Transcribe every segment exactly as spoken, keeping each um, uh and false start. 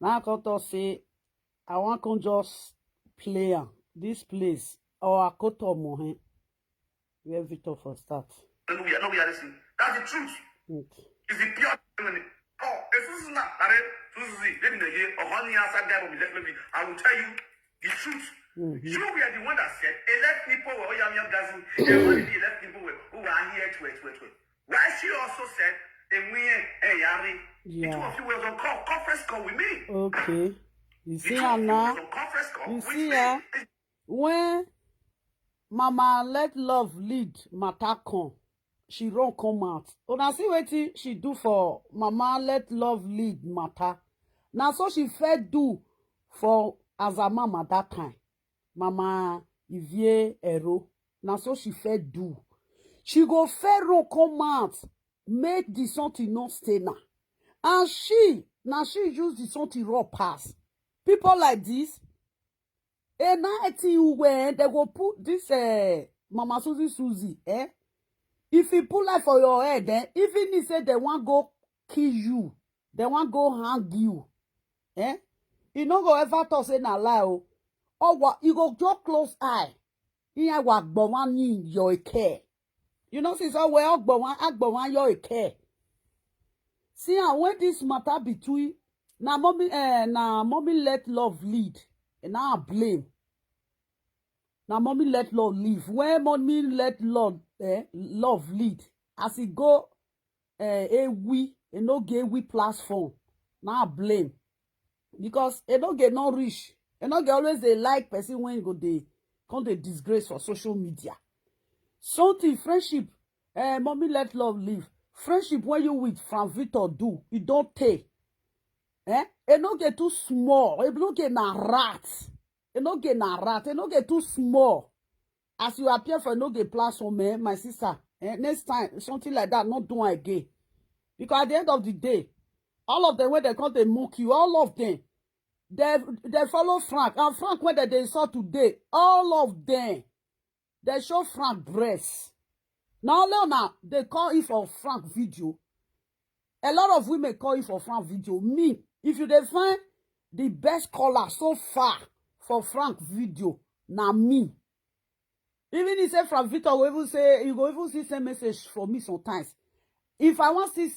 Now I come talk say I wan come just play am this place or Akoto Mohen where Victor for start. No, we are no, we are listening. That's the truth. Mm. It's the pure testimony. Oh, it's Susan. Are Susie? Let me know here. Oh, honey, answer that will be left me. I will tell you the truth. Mhm. You were the one that said, "Elect people were Oyam Yam Gazu." The one that elect people were who are here to it, to it, to it. Why she also said, "And we and Yari." The two Yeah. of you were on call, conference call with me. Okay. You The see two am of you now. were on conference call You with see me. am. When Mama Let Love Lead matter come, she run come out. Una see wetin she do for Mama Let Love Lead matter. Na so she first do for Azamama that time. Mama Ivie Ero. Na so she first do. She go first run come out, make the something no stay now. And she, now she use the something raw pass. People like this, a night you when they go put this uh, Mama Susie Susie, eh? If he put life for your head, then even he say they want go kill you, they want go hang you, eh? You no go ever talk say na lie o. Or what? You go just close eye. Iya wa gbọ̀wán ní your care. You know, since always gbọ̀wán, agbọ̀wán your care. See, and when this matter between na mommy, eh, na mommy Let Love Lead, and now blame. Na mommy Let Love leave. When mommy Let Love, eh, Love lead, as he go, eh, a we, a no gay we platform. Now blame because a no get no rich, a no get always they like person when go they come they disgrace for social media. Something friendship, eh, mommy Let Love leave. Friendship when you with Frank Victor do, you don't take. Eh? E no get too small. E no get na rat. E no get na rat. E no get too small. As you appear for e no get platform, eh, my sister. Eh, next time, something like that, not do am again. Because at the end of the day, all of them when they come, they mock you. All of them, they they follow Frank. And Frank when they, they insult today, all of them, they show Frank breasts. Now, Leona, they call it for Frank video. A lot of women call it for Frank video. Me, if you dey find the best caller so far for Frank video, na me. Even he say Frank Victor will even say, you go even see same message for me sometimes. If I want see,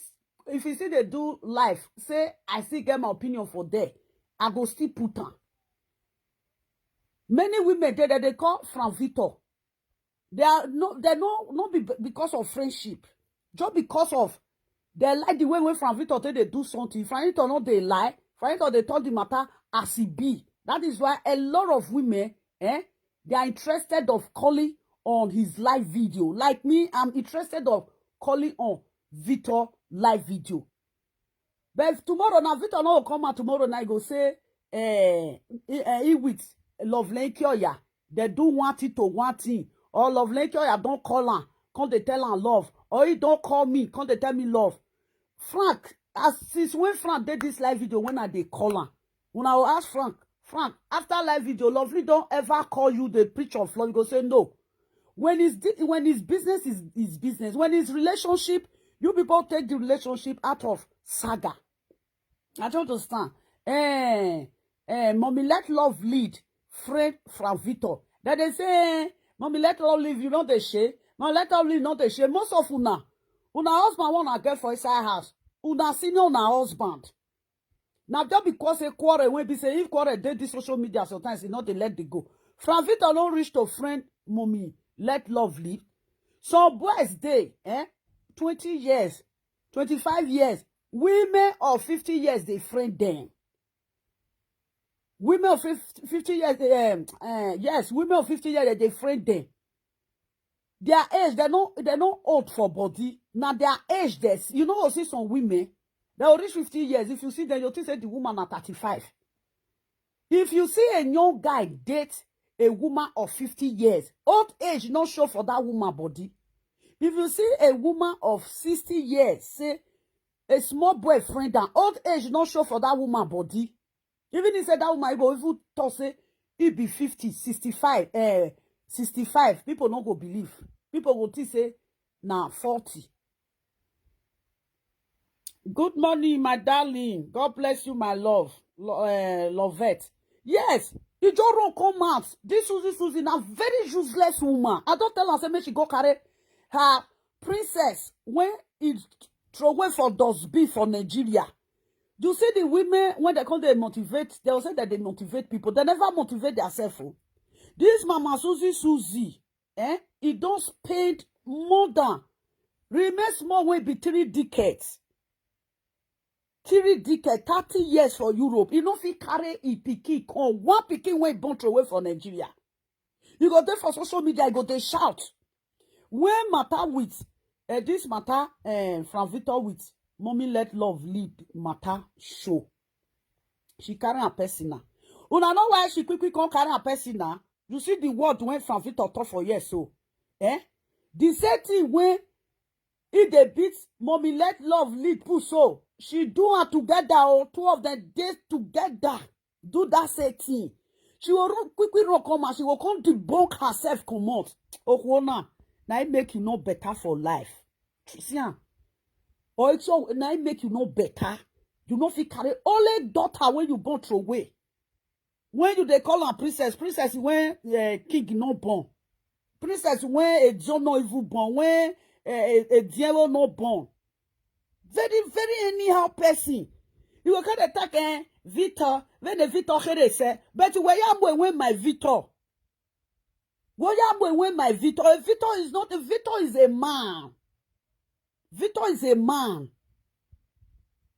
if you see they do live, say I still get my opinion for there, I go still put am. Many women dey that they call Frank Victor. They are no, they no, not be because of friendship, just because of they like the way when Frank Victor take they do something. Frank Victor not they lie. Frank Victor they talk the matter as it be. That is why a lot of women, eh, they are interested of calling on his live video. Like me, I'm interested of calling on Victor live video. But if tomorrow now Victor no come out tomorrow now, he go say, eh, eh, he with Love Lane Kioya. They do one thing to one thing. Or Love Lane Kioya don't call her, come they tell her love. Or he don't call me, come they tell me love. Frank, as since when Frank did this live video when I they call her, when I will ask Frank, Frank, after live video, Lovely don't ever call you the preach of love. You go say no. When his di- when his business is his business, when his relationship, you people take the relationship out of saga. I don't understand. Eh, eh, mommy let love lead. Friend from Victor. Then they say, eh, mommy let love leave. You know they share. Mommy let love leave. Not they share. Most of una, una husband wanna get for inside house. Una senior una husband. Now just because a quarrel when be say if quarrel dey this social media sometimes e no dey let dey go. Frank Victor no reach to friend mommy let love leave. Some boys dey eh twenty years, twenty-five years, women of fifty years dey friend them. Women of fifty years, um, uh, yes, women of fifty years they friend them. Their age, they no they no old for body. Now their age, this you know, see some women, they will reach fifty years. If you see them, you think say the woman at thirty-five. If you see a young guy date a woman of fifty years, old age not show for that woman body. If you see a woman of sixty years, say a small boyfriend, and old age not show for that woman body. Even he said that woman go even talk say he be fifty, sixty-five, eh, sixty-five. People not go believe. People go think say now forty. Good morning, my darling. God bless you, my love. Lo- eh, Lovette. Yes, you just run come out. This Susie Susie na very useless woman. I don't tell her say make she go carry her princess when it throw away for dustbin for Nigeria. You see the women when they come they motivate, they will say that they motivate people. They never motivate themselves. Oh. This Mama Susie Susie, eh? It don't spend more than remain small way be three decades. Three decades, thirty years for Europe. You know if you carry a pikin, come one pikin when born throw away for Nigeria. You go there for social media, you go they shout. When matter with uh, this matter, uh, Frank Victor with Mommy Let Love Lead matter show. She carry a person now. Una know why she quickly come carry a person now. You see the word when Frank Victor talk for years so. Eh? The same thing when if they beat Mommy Let Love Lead put so. She do her together or two of them days together. Do that same thing. She will run, quickly run come and she will come debunk herself come out. Okwana, now it make you no better for life. See am. Or it's so now it make you no better. You no fit carry only daughter when you born throw away. When you they call her princess, princess when uh, king no born, princess when a John no even born, when uh, a, a Diego no born. Very very anyhow person. You go kind of talk eh, Victor, when the Victor here say, but where am when my Victor? Where am when my Victor? A Victor is not a Victor is a man. Victor is a man.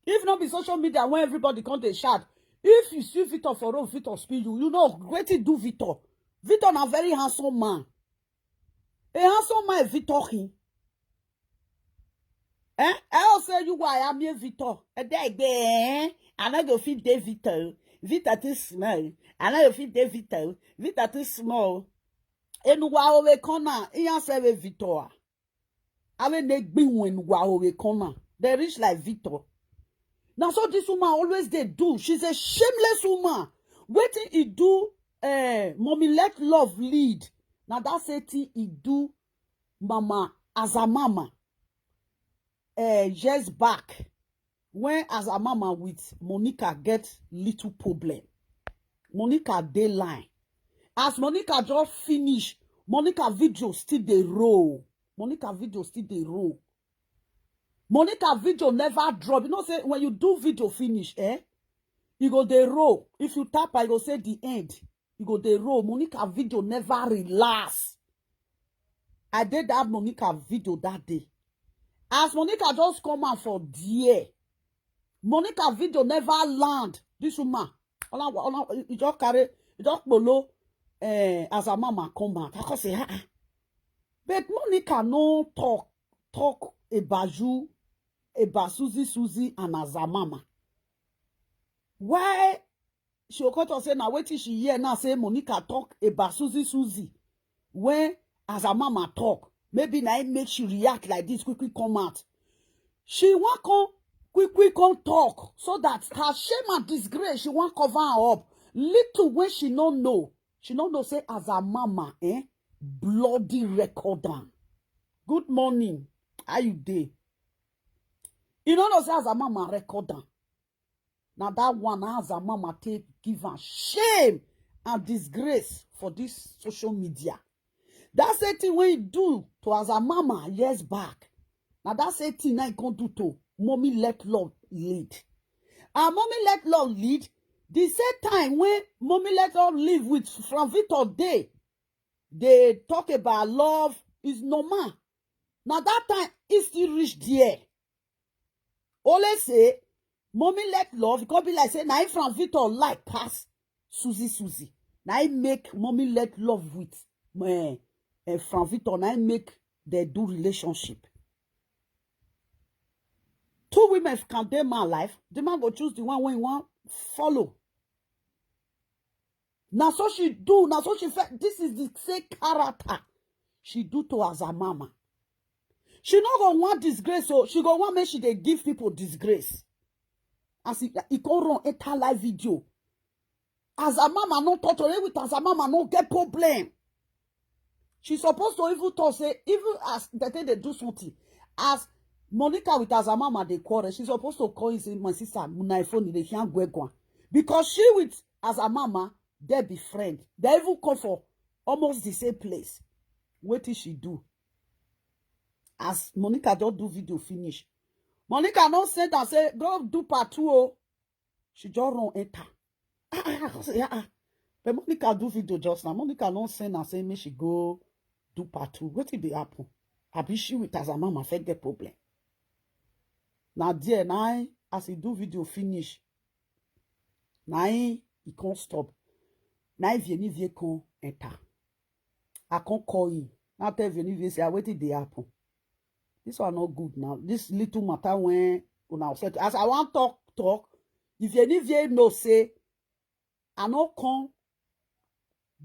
If not be social media when everybody come they shout, if you see Victor for road, Victor speak you, you know great do Victor. Victor na very handsome man. A handsome man, Victor him. Eh? I will say you why I'm here, Victor. A day eh? I not go fit day Victor. Victor too small. I not go fit day Victor. Victor too small. Enuwa owe corner. He answer Victor. Ave ne gbin when wa ore corner. They reach like Victor. Now so this woman always they do. She's a shameless woman. Waiting he do uh, Mommy Let Love Lead. Now that's a thing he do Mama as a mama. Uh, years back when as a mama with Monica get little problem. Monica dey line. As Monica just finish, Monica video still dey roll. Monica video still dey roll. Monica video never drop. You know say when you do video finish, eh? You go dey roll. If you tap, I go say the end. You go dey roll. Monica video never relax. I did that Monica video that day. As Monica just come out for there, Monica video never land. This woman, all I, all I, you just carry, you just below uh, as a mama come out. I can say, ah, ah. But Monica no talk talk about you, about Susie Susie and as a mama. Why she go come talk say na wetin she hear now say Monica talk about Susie Susie when as her mama talk maybe na im make she react like this quickly come out. She wan come quickly come talk so that her shame and disgrace she wan cover her up. Little wey she no know, she no know say as her mama eh bloody record am. Good morning, how you dey? You no know say as her mama record am. Na that one as her mama take give am shame and disgrace for this social media. That same thing wey he do to as her mama years back, na that same thing na he come do to Mommy Let Love Lead. And Mommy Let Love Lead, the same time when Mommy Let Love live with Frank Victor dey dey talk about love is normal. Na that time he still reach there. Only say Mommy Let Love, e come be like say na him Frank Victor like pass Susie Susie. Na him make Mommy Let Love with uh, uh, Frank Victor, na him make they do relationship. Two women can dey man life, the man go choose the one wey he wan follow. Na so she do, na so she felt. This is the same character she do to as her mama. She no go want disgrace, so she go want make she dey give people disgrace. As he, he come run enter live video. As her mama no touch her with as her mama no get problem. She supposed to even talk say even as they take dey do something, as Monica with Azamama dey quarrel. She's supposed to call him say, "My sister, na phone dey can go go." Because she with Azamama, they be friend. They even come for almost the same place. What did she do? As Monica just do video finish, Monica no send and say, "Go do part two." Oh. She just run enter. Ah, ah, ah, ah. But Monica do video just now. Monica no send and say, "Make she go do part two." What did they happen? Abi she with Azamama fit get problem. Now there, now as he do video finish, now he, he can't stop. Now if you need you can't enter. I can't call him. Now tell Venivier say, "Ah, wetin dey happen? This one not good now. This little matter when una upset." As I want talk, talk. If Venivier no say, "I no come,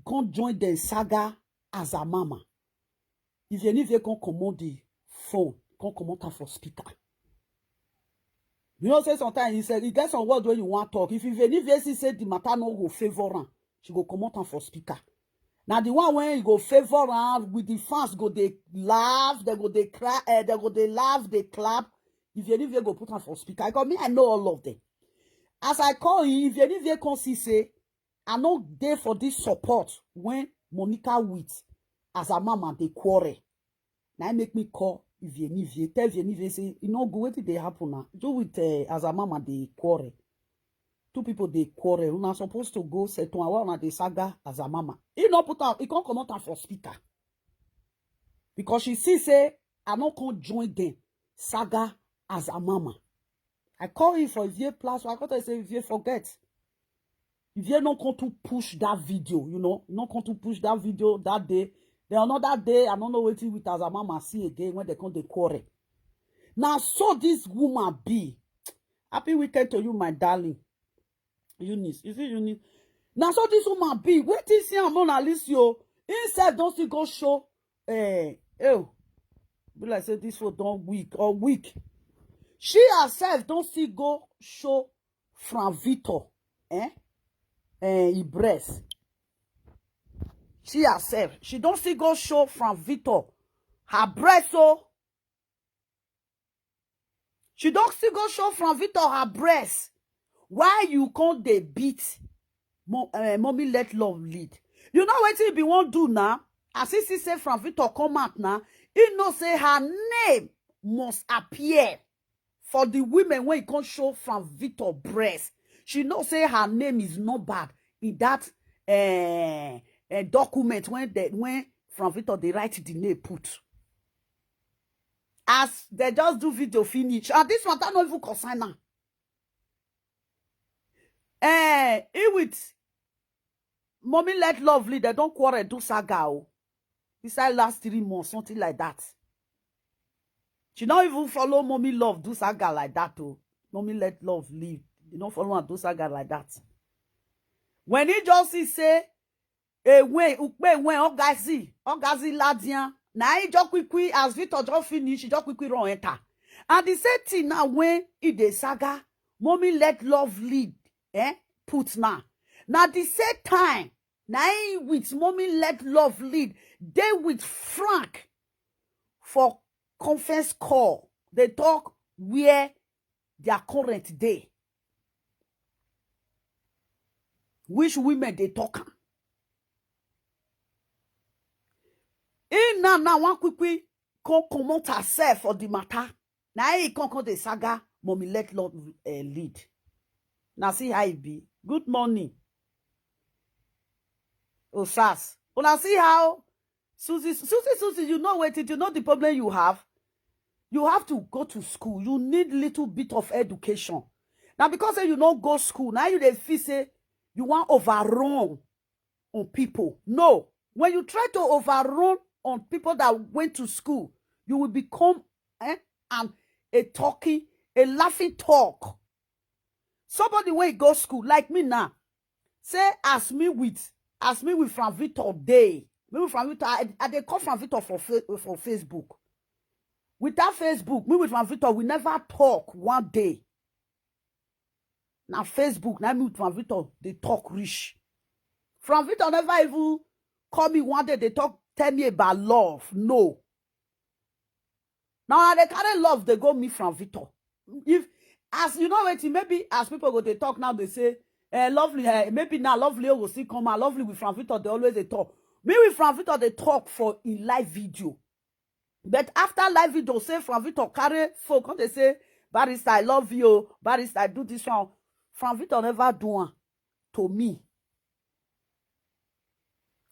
come join the saga Azamama." If Venivier come comot the phone, come comot am for speaker. You know, say sometimes he said, he get some word when you want talk. If Venivier see say the matter no go favor am, she go comot am for speaker. Now the one when you go favor am with the fans go they laugh, they go they cry, eh, they go they laugh, they clap. If Venivier go put am for speaker, I got me, I know all of them. As I call him, if Venivier come see say, "I no dey for this support when Monica with Azamama dey quarrel." Now make me call Venivier, tell Venivier say, "You know, go wetin dey happen now. You with uh, Azamama dey quarrel. Two people dey quarrel. Una supposed to go settle and one dey saga Azamama." He no put out, he can't come out am for speaker. Because she see say, "I no come join them saga Azamama." I call him for Vivie plus. I call her say, "Vivie, forget." Vivie no come to push that video, you know, no come to push that video that day. Then another day, I don't know wetin with Azamama see again when they come the quarrel. Now so this woman be. Happy weekend to you, my darling. Eunice, is it Eunice? Now so this woman be. Wait till see am on Alicio. Himself don't still go show. Eh, oh, be like say this for don weak or weak. She herself don't still go show Frank Victor, eh, eh, he breast. She herself, she don't still go show Frank Victor her breast. So she don't still go show Frank Victor her breast. Why you can't they beat Mo, uh, Mommy Let Love Lead? You know what he be won't do now? As he see say Frank Victor come out now, he know say her name must appear for the women when he can't show Frank Victor breast. She know say her name is not bad in that uh, uh, document when they, when Frank Victor they write the name put. As they just do video finish, and this matter no even concern her. Eh, he with Mommy Let Love Lead, they don't quarrel do saga. Oh. Inside last three months, something like that. She don't even follow Mommy Love do saga like that. Oh, Mommy Let Love Lead. They don't follow and do saga like that. When he just he say, "Ewe, ukpe, ewe, ogazi, ogazi ladian." Now he just quick quick as Victor just finish, he just quick quick run enter. And the same thing now when he the saga, Mommy Let Love Lead, eh, put now. Now the same time, now he with Mommy Let Love Lead, they with Frank for conference call. They talk where their current day. Which women they talk am? In now, now one quick quick come comot herself for the matter. Now he come come the saga, Mommy Let Love uh, Lead. Now see how it be. Good morning. Osas. Una see how Susie, Susie, Susie, you know what it, you know the problem you have? You have to go to school. You need little bit of education. Now, because say you don't go school, now you they feel say you want overrun on people. No. When you try to overrun on people that went to school, you will become eh, an, a talking, a laughing talk. Somebody when go school, like me now, say, "Ask me with, ask me with Frank Victor Day." Me with Frank Victor, I, I they call Frank Victor for, fa- for Facebook. Without Facebook, me with Frank Victor, we never talk one day. Now Facebook, now me with Frank Victor, they talk rich. Frank Victor never even call me one day, they talk, tell me about love. No. Now I dey carry love dey go meet Frank Victor. If, as you know wetin, maybe as people go dey talk now, dey say, eh, Lovely, eh, maybe now Lovely go still come out. Lovely with Frank Victor, they always dey talk. Me with Frank Victor dey talk for in live video. But after live video, say Frank Victor carry phone, come dey say, "Barrister, I love you. Barrister, I do this one." Frank Victor never do one to me.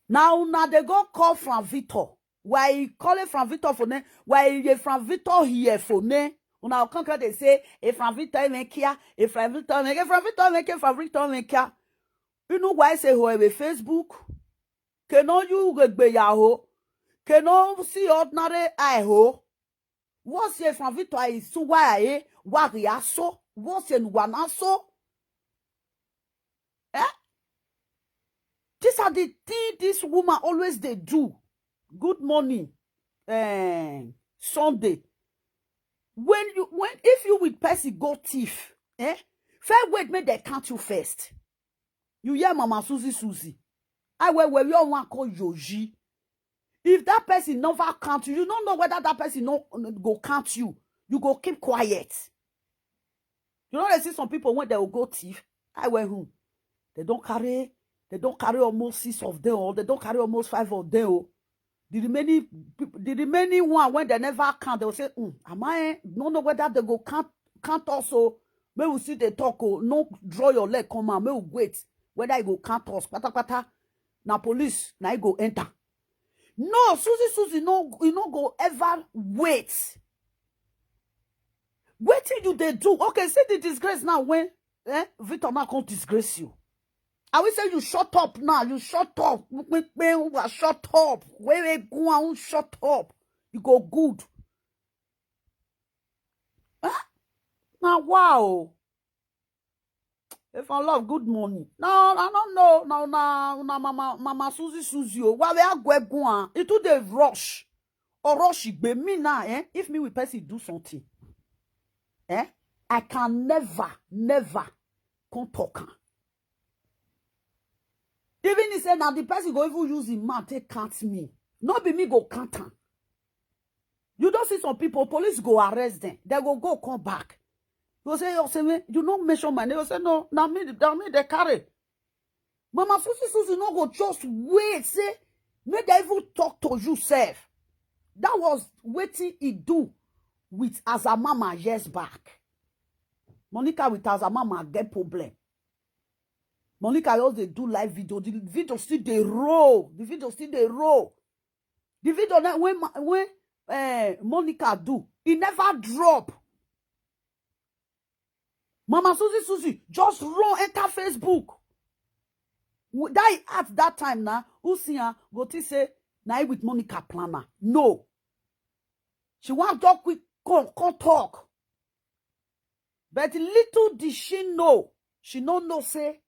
Now una dey go call Frank Victor. Why he calling Frank Victor for name? Why he Frank Victor here for name? Una come come dey say, "If Frank Victor even care, if Frank Victor even, if Frank Victor even care, Frank Victor even care." You know why say who have a Facebook? Can no you go be yahoo? Can no see ordinary eye ho? What's your Frank Victor is so why eh? What he so? What's in one so? Eh? These are the things this woman always they do. Good morning, eh, Sunday. When you, when, if you with person go thief, eh? Fair wait, make they count you first. You hear Mama Susie Susie? I will wear your one call Yoji. If that person never count you, you don't know whether that person no go count you. You go keep quiet. You know, they see some people when they will go thief. I wear who? They don't carry, they don't carry almost six of them, or they don't carry almost five of them. Oh. The remaining peop-, the remaining one, when they never count, they will say, "Hmm, am I? No know whether they go count, count also. May we see the talk. Oh, no, draw your leg, come on. May we wait whether he go count us. Pata pata. Now police, now he go enter." No, Susie, Susie, no, you no go ever wait. Wait till you they do. Okay, see the disgrace now when, eh, Victor now come disgrace you. I will say you shut up now. You shut up. Shut up. Where we go and shut up. You go good. Huh? Now wow. If I love, good morning. No, I don't know. No, no, no, Mama, Mama Susie, Susie. Oh. Why we are going? It too they rush. Or rush it be me now, eh? If me with person do something, eh? I can never, never come talk am. Even he say now the person go even use him mouth take count me. No be me go count am. You don't see some people, police go arrest them. They go go come back. You say, "You say me, you no mention my name." You say, "No, now me, now me they carry." Mama Susie Susie no go just wait. Say, make they even talk to you sef. That was wetin he do with Azamama years back. Monica with Azamama get problem. Monica just dey do live video. The video still dey roll. The video still dey roll. The video na when Ma-, when, eh, Monica do, e never drop. Mama Susie Susie just run enter Facebook. W-, that at that time na, who see her go think say na he with Monica planner. No. She wan talk quick, come, come talk. But little did she know, she no know say,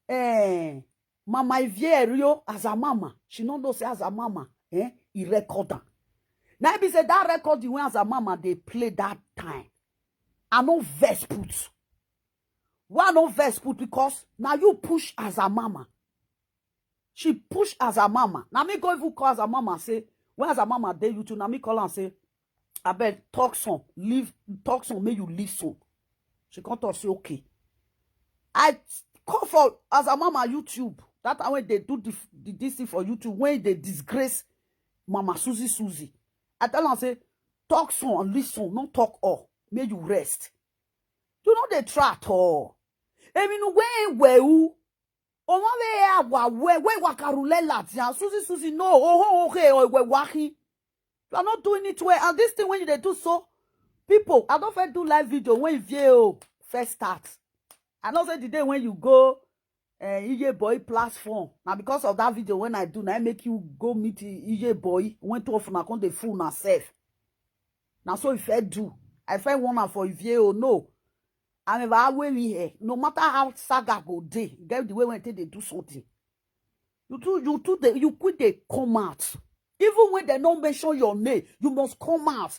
eh, Mama Ivierio as her mama, she no know say as her mama, eh, he record am. Now be say that record the way as her mama they play that time. I no vex put. Why I no vex put? Because now you push as her mama. She push as her mama. Now me go even call as her mama say, when as her mama dey YouTube, now me call and say, "I beg, talk some, leave, talk some, make you leave some." She come talk say, "Okay." I call for as her mama YouTube. That time when they do the, the, this thing for YouTube, when they disgrace Mama Susie Susie. I tell her say, "Talk some and listen, not talk all. Make you rest." You know they try at all. I mean, when were who? Omo we awa we we wakarule lati and Susie Susie no, oh, oh, okay, oh, we wahi. You are not doing it well. And this thing when you dey do so, people, I don't first do live video when video first start. I know say the day when you go, uh, Iye Boy platform. Now because of that video when I do, now I make you go meet I-, Iye Boy. When two of una come dey fool na self. Now so if I do, I find one for Ivie, oh no. I never away we here. No matter how saga go dey, get the way when they do something. You too, you too, they, you quit they come out. Even when they don't mention your name, you must come out.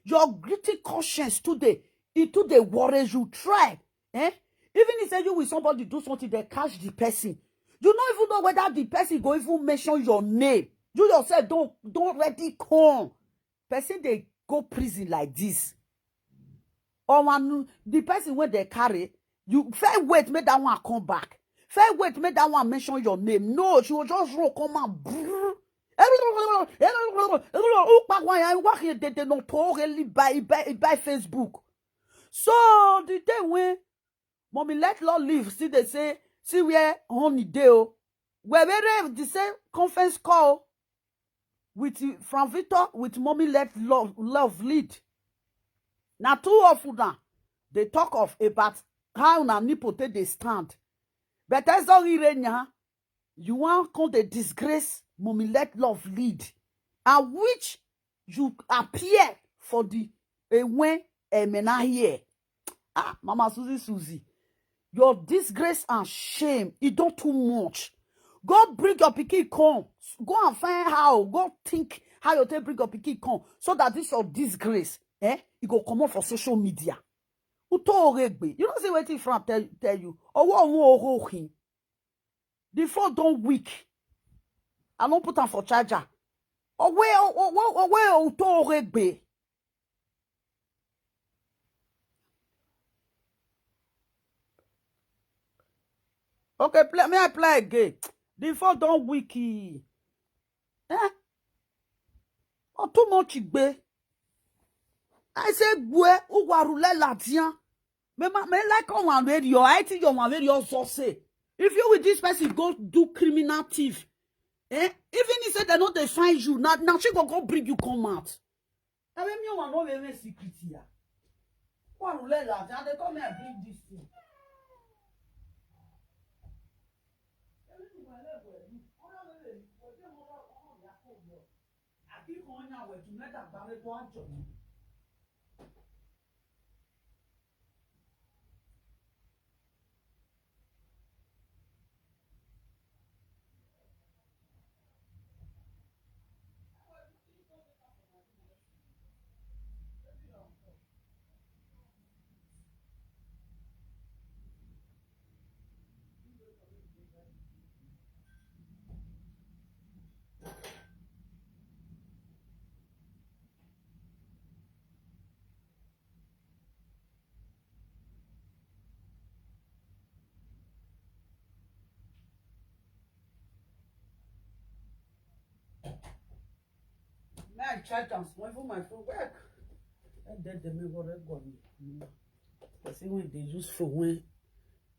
Your guilty conscience today, it too they worry you. Try, eh? Even if say you with somebody do something, they catch the person. You don't even know whether the person go even mention your name. You yourself don't, don't ready come. Person they go prison like this. Or one, the person wey dem carry, you first wait make that one come back. First wait make that one mention your name. No, she will just run come out. Brrr. Upa wa ya, wa ki de de no to really by, by, by Facebook. So the day when Mommy Let Love Lead, see they say, see where honey dey o. We were the same conference call with Frank Victor, with Mommy Let Love, Love Lead. Now two of una dey talk of about how una nipple take dey stand. But that's all Irenya. You wan come dey disgrace Mommy Let Love Lead, and which you appear for the Ewen Emena here. Ah, Mama Susie, Susie, your disgrace and shame, e don too much. Go bring your pikin come. Go and find how. Go think how you take bring your pikin come, so that this your disgrace, eh, e go comot for social media. Uto oregbe. You know say wetin Frank tell, tell you. Owo owo oho hin. The phone don weak. I don put am for charger. Owe, owe, owe, owe, uto oregbe. Okay, play, may I play again? The phone don weak. Eh? Oh, too much igbe. I say, gwe, uwarule latian. Me ma, me like on one radio. I think your one radio so say. If you with this person go do criminal thief, eh? Even if say they no dey find you, now, now she go, go bring you come out. I mean, me one no be any secret here. Uwarule latian, they come here bring this thing. Àbí kan ní àwẹ̀ tún mẹ́ta gbáre tó á jọ ní. May I charge am small, even my phone work. I dead the me go red go me. Person wey dey use phone when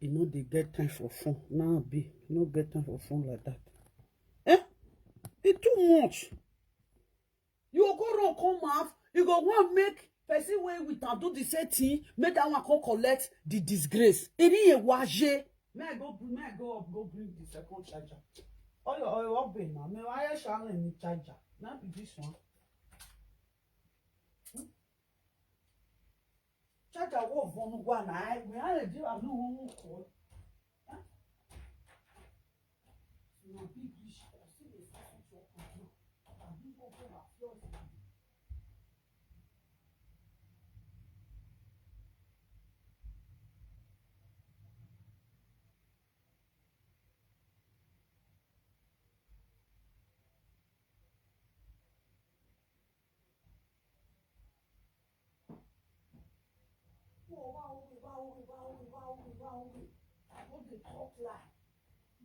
e no dey get time for phone. Now be no get time for phone like that. Eh? E too much. You go run come out, you go wan make person wey with am do the same thing, make that one come collect the disgrace. Eri ye waje. May I go, may I go up, go bring the second charger? All your oil up there now. Me why you shall any charger? Not be this one. Hmm? Charger wo vonu gwa na ai, me I dey am no wan call. Huh? Na big issue. I still dey fight with your control. I bring up for my fiance.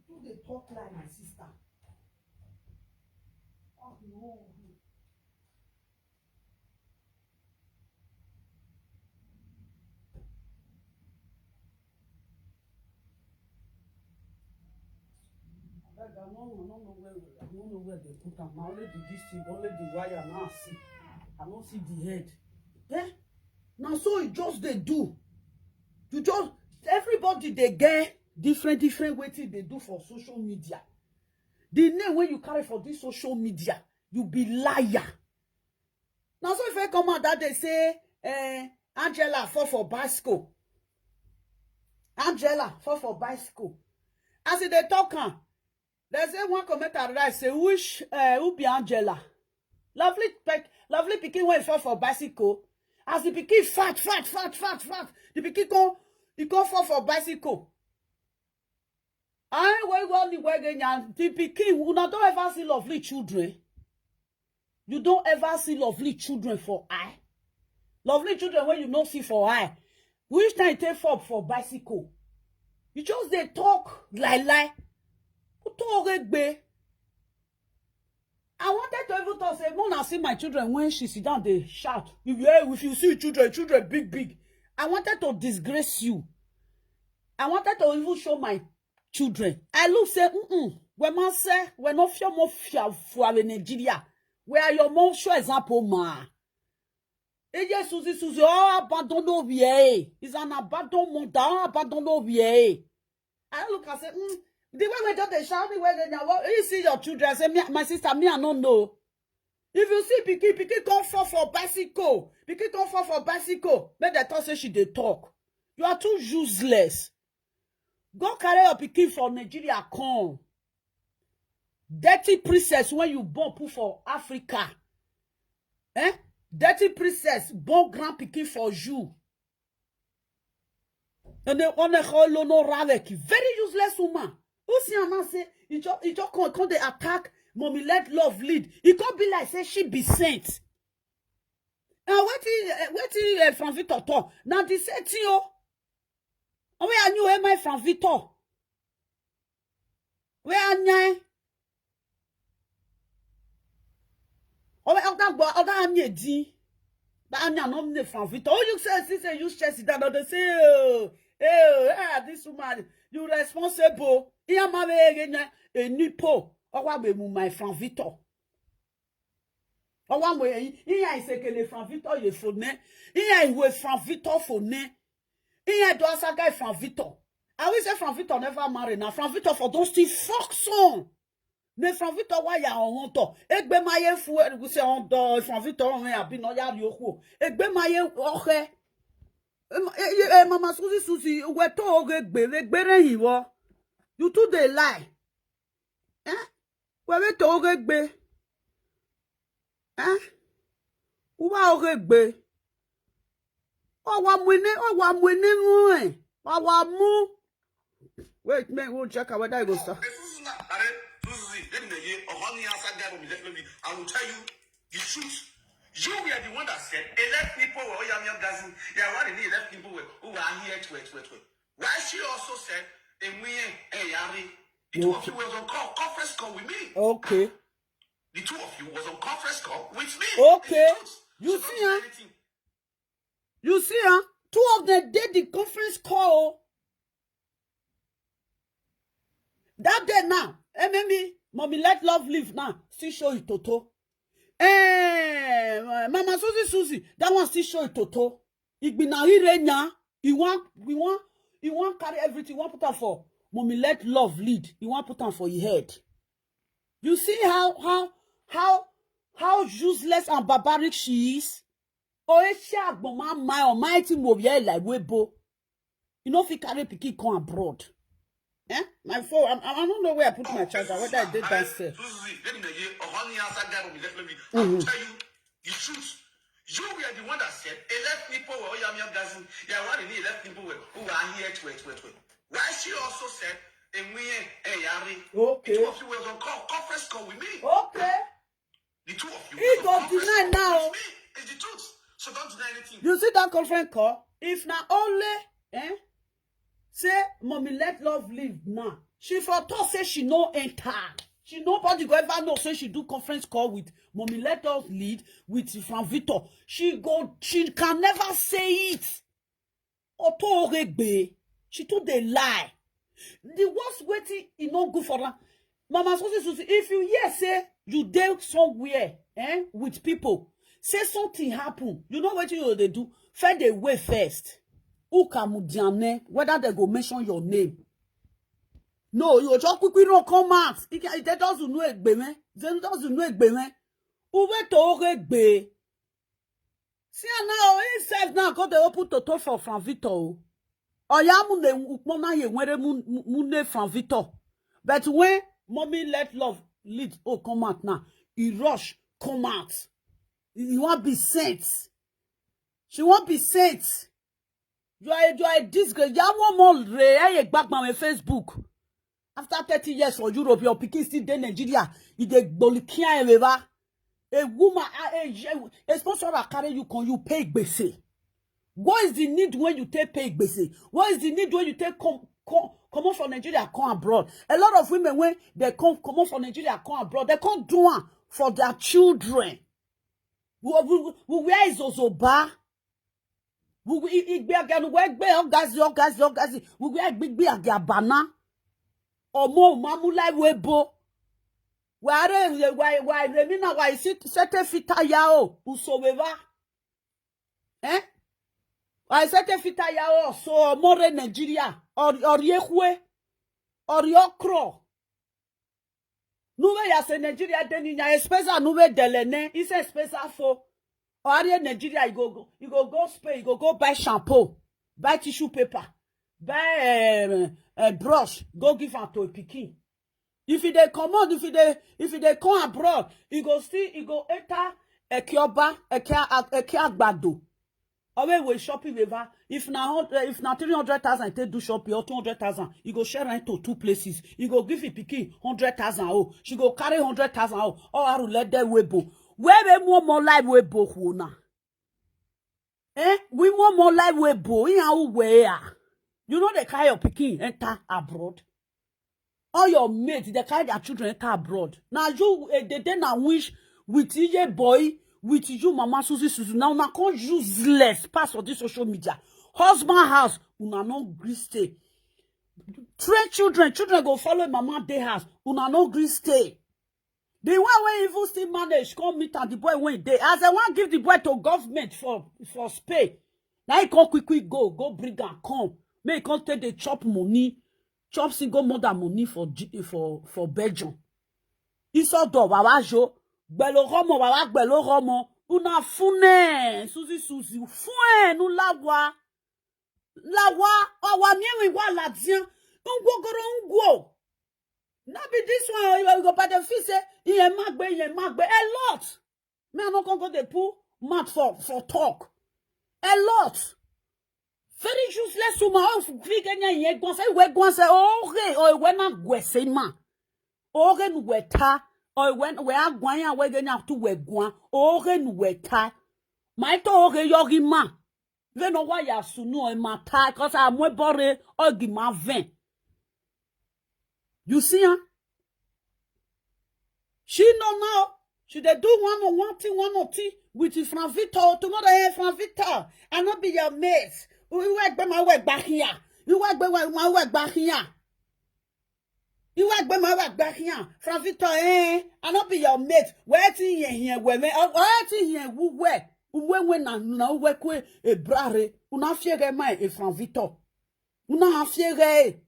No dey talk lie, my sister. Oh, no. Abeg, I no, I no know where, I no know where they put am. Na only the this thing, only the wire now I see. I no see the head. Eh? Na so e just dey do. You just, everybody dey get different, different wetin dey do for social media. The name wey you carry for this social media, you be liar. Na so if I come out that day say, eh, Angela fall for bicycle. Angela fall for bicycle. As e dey talk am, they say one commenter write say, which, eh, who be Angela? Lovely pic-, lovely pikin wey fall for bicycle. As the pikin fat, fat, fat, fat, fat, the pikin come, e come fall for bicycle. I wey go the way again, the pikin, una don ever see lovely children? You don't ever see lovely children for eye. Lovely children when you no see for eye. Which time take fob for bicycle? You just dey talk lie lie. Talk egbe. I wanted to even talk say, Mona see my children when she sit down, they shout. If you, if you see children, children big, big. I wanted to disgrace you. I wanted to even show my children. I look say, mm-mm, we must say, we're not fear more fear for Nigeria. Where are your mom? Show example, ma. Eye Susie, Susie, oh, abandon over here. It's an abandoned mother, oh, abandon over here. I look and say, mm, the way we just dey shout, the way they now, you see your children, I say, me, my sister, me, I don't know. If you see pikin, pikin come fall for bicycle, pikin come fall for bicycle, make dem talk say she dey talk. You are too useless. Go carry your pikin for Nigeria come. Dirty princess when you born put for Africa. Eh? Dirty princess born grand pikin for you. And then on the whole no raveki. Very useless woman. Who see a man say, he just, he just come, come dey attack mommy, let love lead. He come be like say she be saint. And wetin, eh, wetin, eh, Frank Victor talk? Now the same thing o. And where are you, eh, my Frank Victor? Where are you? Owe oga gbo, oga ami edi. Ba ami anom ne Frank Victor. Oh, you say, see, say, you stress it down. They say, oh, eh, ah, this woman, you responsible. Iya ma we ege nya, eni po. Owa be mu my Frank Victor. Owa mo e, iya isekele Frank Victor ye fo ne. Iya iwe Frank Victor fo ne. Iya do asaga Frank Victor. I will say Frank Victor never marry. Now Frank Victor for those things fuck son. Ne Frank Victor wa ya on to. Egbe ma ye fu e, we say on do Frank Victor on abi no ya ri oku. Egbe ma ye ohe. E, e, e, Mama Susie, Susie, we to oge gbe, we gbe re yi wo. You too dey lie. Eh? We we to oge gbe. Eh? Uwa oge gbe. Owa mwene, owa mwene nwe. Owa mu. Wait, man, we'll check out whether it goes to. I will tell you the truth. You were the one that said eleven people were Oyami Gazi. Yeah, one in eleven people were who were here to it, to it, to it. Why she also said, and we, eh, Yari, the two of you was on call, conference call with me. Okay. The two of you was on conference call with me. Okay. You see, huh? You see, huh? Two of them did the conference call. That day now, M M E, Mommy Let Love Live now, still show it toto. Eh, Mama Susie, Susie, that one still show it toto. Igbina Irenya, he want, he want, he want carry everything, he want put am for Mommy Let Love Lead, he want put am for his head. You see how, how, how, how useless and barbaric she is? Oesia agbon ma ma o ma ti mo bi e like webo. You no fit carry pikin come abroad. Eh? My phone, I, I don't know where I put my charger, whether I did downstairs. I will tell you the truth. You were the one that said eleven people were Oyami Gazi. Yeah, one in eleven people were who were here to it, to it, to it. Why she also said, and we, eh, Yari. Okay. Two of you was on call, conference call with me. Okay. The two of you. He go deny now. It's the truth. So don't deny anything. You see that conference call? If na only, eh? Say, Mommy Let Love Live now. She for talk say she no enter. She nobody go ever know say she do conference call with Mommy Let Us Lead with Frank Victor. She go, she can never say it. Oto Oregbe. She too dey lie. The worst waiting, e no good for her. Mama Susie, Susie, if you hear say you dey somewhere, eh, with people, say something happen. You know what you dey do? Find a way first. Ukamudiane, whether they go mention your name. No, you just quickly no come out. They doesn't know Egbeme. They doesn't know Egbeme. Uwe to Oregbe. See am now, himself now go dey open toto for Frank Victor o. Oya mu ne ukpona ye nwere mu, mu, mu ne Frank Victor. But when Mommy Let Love Lead, oh, come out now, he rush come out. He, he wan be saint. She wan be saint. You are a, you are a disgrace. You are one more re, eh, ye gbagba on Facebook. After thirty years for Europe, your pikin still dey Nigeria. You dey gbolikia ewewa. A woman, a, a, a sponsor that carry you, can you pay gbese? What is the need when you take pay gbese? What is the need when you take come, come, come out from Nigeria, come abroad? A lot of women, when they come, come out from Nigeria, come abroad, they can't do one for their children. We, we, we wear izozoba. We, we, igbe age anu we gbe ogazi, ogazi, ogazi. We wear gbigbi age abana. Omo mamu lai webo. Wa re, wa, wa re mi na wa isi sete fita ya o. Uso weva. Eh? Wa sete fita ya o. So more Nigeria. Or, or yehwe. Or yokro. Nuwe ya se Nigeria deni nya espesa nuwe delene. Ise espesa fo. Or are Nigeria, you go, go, you go, go Spain, you go, go buy shampoo, buy tissue paper, buy um, a brush, go give am to a pikin. If e dey comot, if e dey, if e dey come abroad, e go still, e go enter Eke Oba, Eke, Eke Agbado. Always we shopping with her. If na hun-, eh, if na three hundred thousand, take do shopping or two hundred thousand, you go share rent to two places. You go give the pikin hundred thousand. Oh, she go carry hundred thousand. Oh, or aru let them webo. Where we more more life webo na? Eh? We more more life webo. In our way. You know they carry your pikin enter abroad. All your mates, they carry their children enter abroad. Now you, eh, they, they now wish with your boy, with you, Mama Susie Susie. Now, now come useless pass for this social media. Husband house, una no gree stay. Train children, children go follow mama day house. Una no gree stay. The one wey even still manage come meet am, the boy wey dey. As I wan give the boy to government for, for Spain, na he come quick quick go, go bring am come. Make he come take dey chop money, chop single mother money for G-, for, for Belgium. Isodo wawajo, gbelo homo wawa gbelo homo. Una fune, Susie Susie, fune nu lawa. Lawa, awa mi enwe wa la dian. Ngwo goro ngwo. No be this one, you go by the feel say, "Iye magbe, iye magbe." A lot. Me, I no come go dey put mouth for, for talk. A lot. Very useless woman. Oh, fi genya iye gwan se, we gwan se, oh, hey, oh, we na gwe se ma. Oh, hey, nu we ta. Oh, we, we a gwan ya, we genya tu we gwan. Oh, hey, nu we ta. Ma ito, oh, hey, yo, gi ma. Ve no wa ya sunu, e ma ta, 'cause a mwe bore, o gi ma ven. You see, huh? She no now. She dey do one on one thing, one on thing with the Frank Victor. Tomorrow, eh, Frank Victor, I no be your mate. You work by my work back here. You work by my, my work back here. You work by my work back here. Frank Victor, eh, I no be your mate. Where thing here, here, where, where, where thing here, who, where? Who, where, where, na, na, where, kwe, e brare. Una fiere mai, e Frank Victor. Una fiere.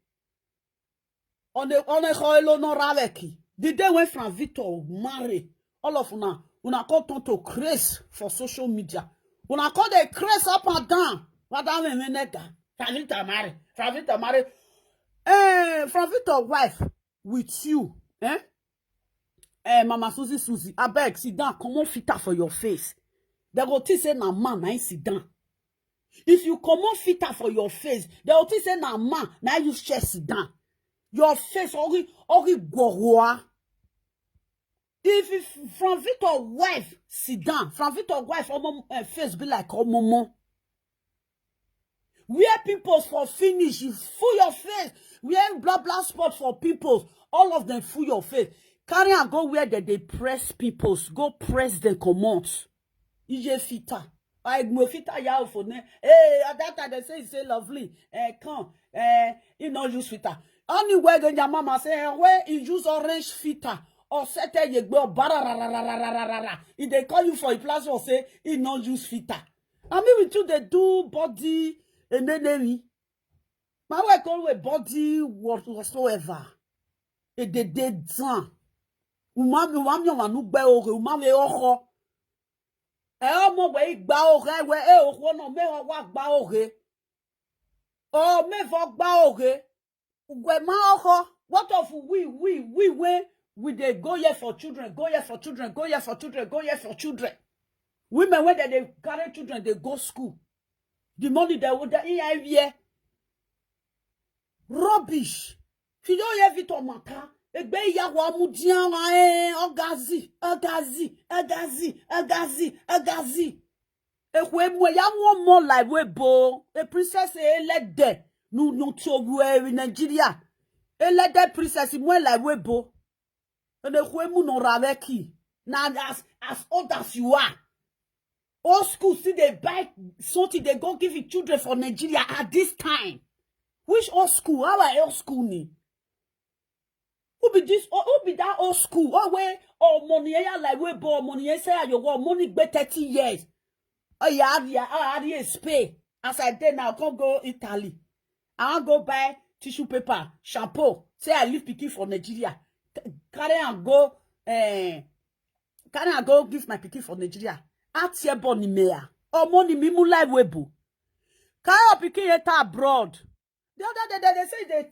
On the, on the, Hoelo no Raveki. The day when Frank Victor marry, all of una, una come turn to craze for social media. Una come dey craze up and down. What that mean, nigga? Frank Victor marry. Frank Victor marry. Eh, Frank Victor wife with you, eh? Eh, Mama Susie Susie, abeg, sit down, comot filter for your face. They go think say na man, na him sit down. If you comot filter for your face, they go think say na man, na you share sit down. Your face, ori, ori gwogoa. If, if Frank Victor wife sit down, Frank Victor wife, omo, eh, face be like omomo. Wear pimples for finish, you full your face. Wear blah blah spot for pimples. All of them full your face. Carry and go where they, they press pimples. Go press them, comot. Ije filter. I mo filter ya for ne. Hey, at that time they say, say lovely. Eh, come. Eh, you no use filter. Anywhere go your mama say, eh, where you use orange filter or sete ye go bararararararara. If they call you for a platform, say, he no use filter. I mean, we too, they do body, and then they, my wife call we body what-, whatsoever. E de de dan. Uma, uma mi wa nu gbe ore, uma we oho. E omo we gba ore, we e oho no me ho wa gba ore. O me vo gba ore. We ma oho. What of we, we, we, we, we dey go here for children, go here for children, go here for children, go here for children. Women, when they, they carry children, they go school. The money they would, they, here. Rubbish. If you don't hear Victor Mata, Egbe ya wa mu dian wa eh, ogazi, ogazi, ogazi, ogazi, ogazi. Ekwe mu ya one more life we bo. A princess elede nu nu to we in Nigeria. Elede princess mu life we bo. And ekwe mu no raveki. Now as as old as you are, old school see they buy something they go give it children for Nigeria at this time. Which old school? How are old school ni? Who be this? Oh, who be that old school? Oh, where oh money yeah like we bo money yeah say you want money be thirty years. Oh yeah, yeah, oh yeah, pay. As I did now, I can't go Italy. I want go buy tissue paper, shampoo. Say I leave pikin for Nigeria. Carry and go, eh, carry and go give my pikin for Nigeria. At your bonny mayor. Or money me mu life we bo. Carry your pikin enter abroad. The other day, they, they say they